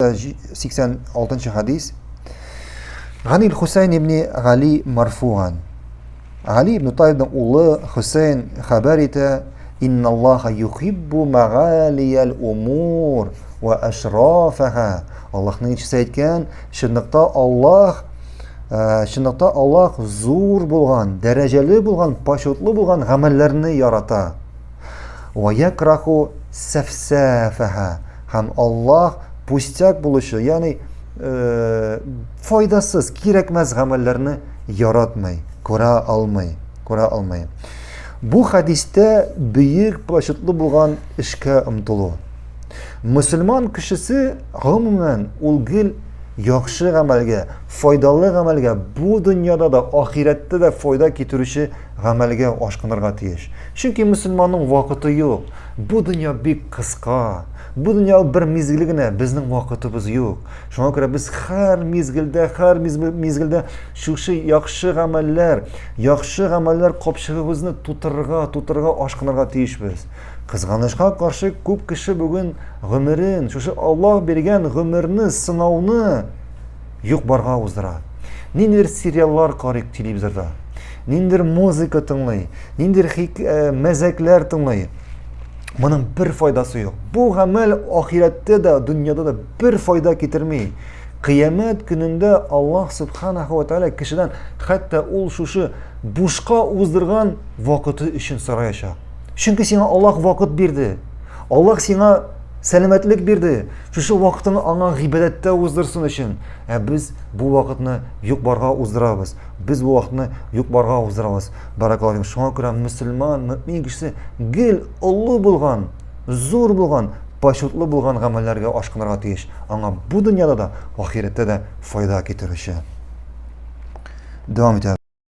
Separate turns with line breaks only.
86 хадис. Ганил Хусайн ибн Гали марфуган. Гали ибн Тайбның улы Хусейн хәбәр итә, Инналлаха юхиббу мәгалиял умур ва ашрафаха. Аллаһның илчесе әйткән, чынлыкта Аллаһ э, чынлыкта Аллаһ зур булган, дәрәҗәле булган, почетлы булган гамәлләрне ярата. Ва якраху сәфсәфәһә. Һәм Аллаһ пустяк булучы, ягъни э, файдасыз, кирәкмәс гамәлләрне яратмый, күрә алмый, күрә алмый. Бу хәдистә бөек почетлы булган эшкә омтылу. Мөселман кешесе гомумән ул гел яхшы гамәлгә, файдалы гамәлгә, бу дөньяда да, ахирәттә дә файда китерүче гамәлгә ашкынырга тиеш. Чөнки мөселманның вакыты юк. Бу дөнья бик кыска. Бу дөнья бер мизгел генә, безнең вакытыбыз юк. Шуңа күрә без һәр мизгелдә, һәр мизгелдә шушы яхшы гамәлләр, яхшы гамәлләр капчыгыбызны тутырырга, тутырырга ашкынырга тиешбез. Кызганычка каршы күп кеше бүген гомерен, шушы Аллаһ биргән гомерне, сынауны юк барга уздыра. Ниндидер сериаллар карый телевизорда, ниндидер музыка тыңлый, ниндидер хик, э, мәзәкләр тыңлый. Моның бер файдасы юк. Бу гамәл ахирәттә дә, дөньяда да бер файда китерми. Кыямәт көнендә Аллаһ субханаху ва тааля кешедән хәтта ул шушы бушка уздырган вакыты өчен сораячак. Чөнки сиңа Аллаһ вакыт бирде. Аллаһ сиңа сәламәтлек бирде. Шушы вакытны аңа гыйбадәттә уздырсын өчен. Ә без бу вакытны юк барга уздырабыз. Без бу вакытны юк барга уздырабыз. Баракаллаһу Шуңа күрә мөселман, мөмин кешесе гел олы булган, зур булган, почетлы булган гамәлләргә ашкынырга тиеш. Аңа бу дөньяда да, ахирәттә дә файда китерүче. Дәвам итәбез.